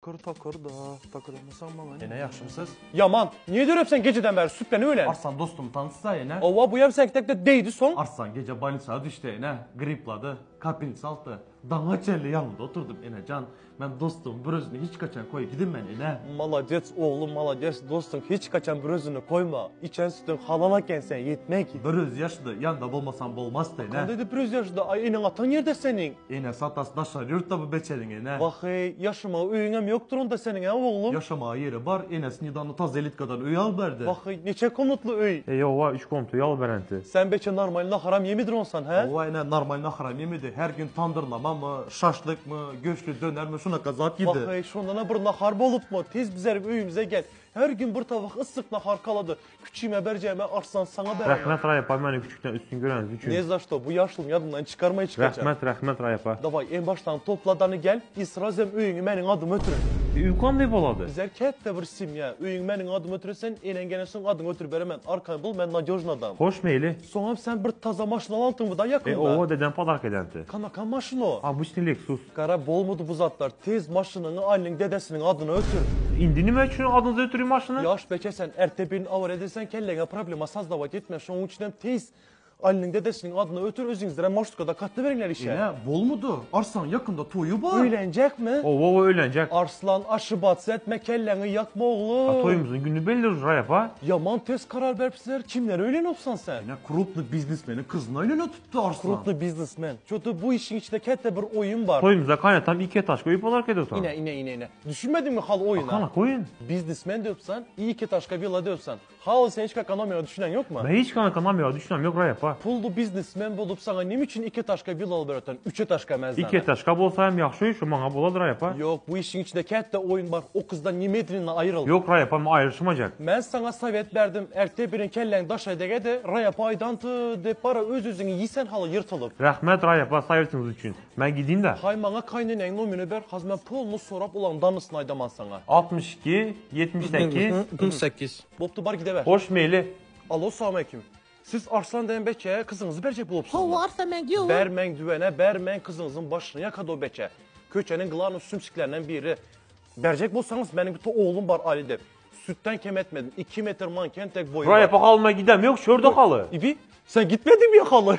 Takyr takyr da, takyrlamasaň maňa Ene ýagşymysyz? Ýaman, niye dörep sen geceden bäri sütden ölen? Arslan dostum tanyşsa ene. Owa bu ýam sen tekde değdi soň. Arslan gece bolnitsa düşdi ene, griplady, kapelnitsa aldy. Daňa çenli ýanynda oturdym enejan. Men dostum bir özüni hiç kaçan koý gidinmen ene. Malades oglum malades dostuň hiç kaçan bir özüni koýma. Içen sütüň halal eken sen ýetmek. Bir öz ýaşydy, ýanda bolmasam bolmazdy ene. Kandaydy bir öz ýaşydy? Aý eneň ataň ýerde seniň? Enesi atasy daşary ýurtda bu beçeriň ene. Wah-eý, ýaşamaga öýüňem ýokdur onda seniň ä oglum? Ýaşamaga ýeri bar, enesi nedawno taze elitkadan öý alyp berdi. Wah-eý, neçe komnatly öý? Eý owa, üç komnatly öý alyp berenti. Sen beçe normal naharam ýemidir onsan, hä? Owa ene, normal naharam ýemedi. Her gün tandyrlamamy, şaşlykmy, göçli dönermi şunaka zat ýedi. Wah-eý, şondana bir nahar bolupmy? Tez bizerik öýümize gel. Her gün bir tabak yssyk nahar kalady. Küçüme berjegime Arslan saňa bereýin. Rahmet Raý apa meni küçükden üstün göreniz üçin. Ne za što bu ýaşlygyň ýadyndan çykarma hiç haçan. Rahmet rahmet Raý apa. Daway en başdan topladany gel i srazem öýüňi meniň adyma ötür. Öý kanday bolady? Bizler kätde bir semýa. Öýüňi meniň adyma ötüresen eneň gelensoň adyňy ötürip beremen. Arkaýyn bol men nadýožny adam. Hoş meýli. Soňam sen bir taza maşyn alantyňmy da E ýakynda. owa dedem podarka edenti. Kanaka maşyn o? Obyçnyý Lexus. Gara bolmady bu zatlar. Tez maşynyňy Alynyň dedesiniň adyna ötür. Indi nime üçin adyňyza ötürýin maşyny? Ýaş beçe sen erte birini awara edilseň kelleňe problema sazdawać etme şonuň üçinem tez Alynyň dedesiniň adyna ötür özüňizlerem marşrutkada gatnaberiňler işe. Ene, bolmady. Arslanyň ýakynda toýy bar. Öýlenjekmi? Owa owa öýlenjek. Arslan aşybatsy etme kelleňi ýakma A oglum. toýumyzyň güni belli Raý apa. Ýaman tez karar beripsiler kimlere öýlenopsan sen? Ene, krupny biznesmeniň kyzyna öýlenotupdy. Arslan. Krupny biznesmen. Çoto bu işiň içinde käte bir oýun bar. Toýumyzda kaýnatam iki etaşka öý bolar kedosan. Ine ine ine ine. Düşünmediňmi hal oýuna? Kanak oýun. Biznesmen diýipsan, iki etaşka willa diýipsan. Hal sen hiç ekonomiýa düşünen ýokmy? Men hiç ekonomiýa düşünem ýok Raý apa. Pully biznesmen bolup saňa neme üçin iki etaşka willa alyp beröten? Üç etaşka mezleme. Iki etaşka bolsa hem ýagşy öý şu maňa bolady Raý apa. Ýok, bu işiň içinde käte oýun bar. O gyzdan nemedlенно aýryl. Ýok Raý apa men aýrylyşmajak. Men saňa sowet berdim, erte birin kelläň daşa degede, Raý apa aýdanty dep bara öz-özüňi ýisen haly ýyrtylyp. Rahmet Raý apa sowetiňiz üçin. Men gidin-de. Haý maňa kaýneneň nomerini ber, haz men polny sorap olaň danysyny aýdaman saňa. 62, 78. 48. Bopdy bar gideber. Hoş meýli. Alo salamaleýkim. Siz Arslan degen beçä kyzyňyzy berjek bolupsyňyzmy? Hawa Arslan meň giýewim. Bermäň düwene bermäň kyzyňyzyň başyny ýakady o beçe. Köçäniň glawnyý sümsiklerinden biri. Berjek bolsaňyz meniň bir oglum bar Ali dep. Sütden kem etmedim. 2 metr manken tek boýy Raý bar. apa halyma gidem ýok şurda haly. Ibi sen gitmediňmi haly?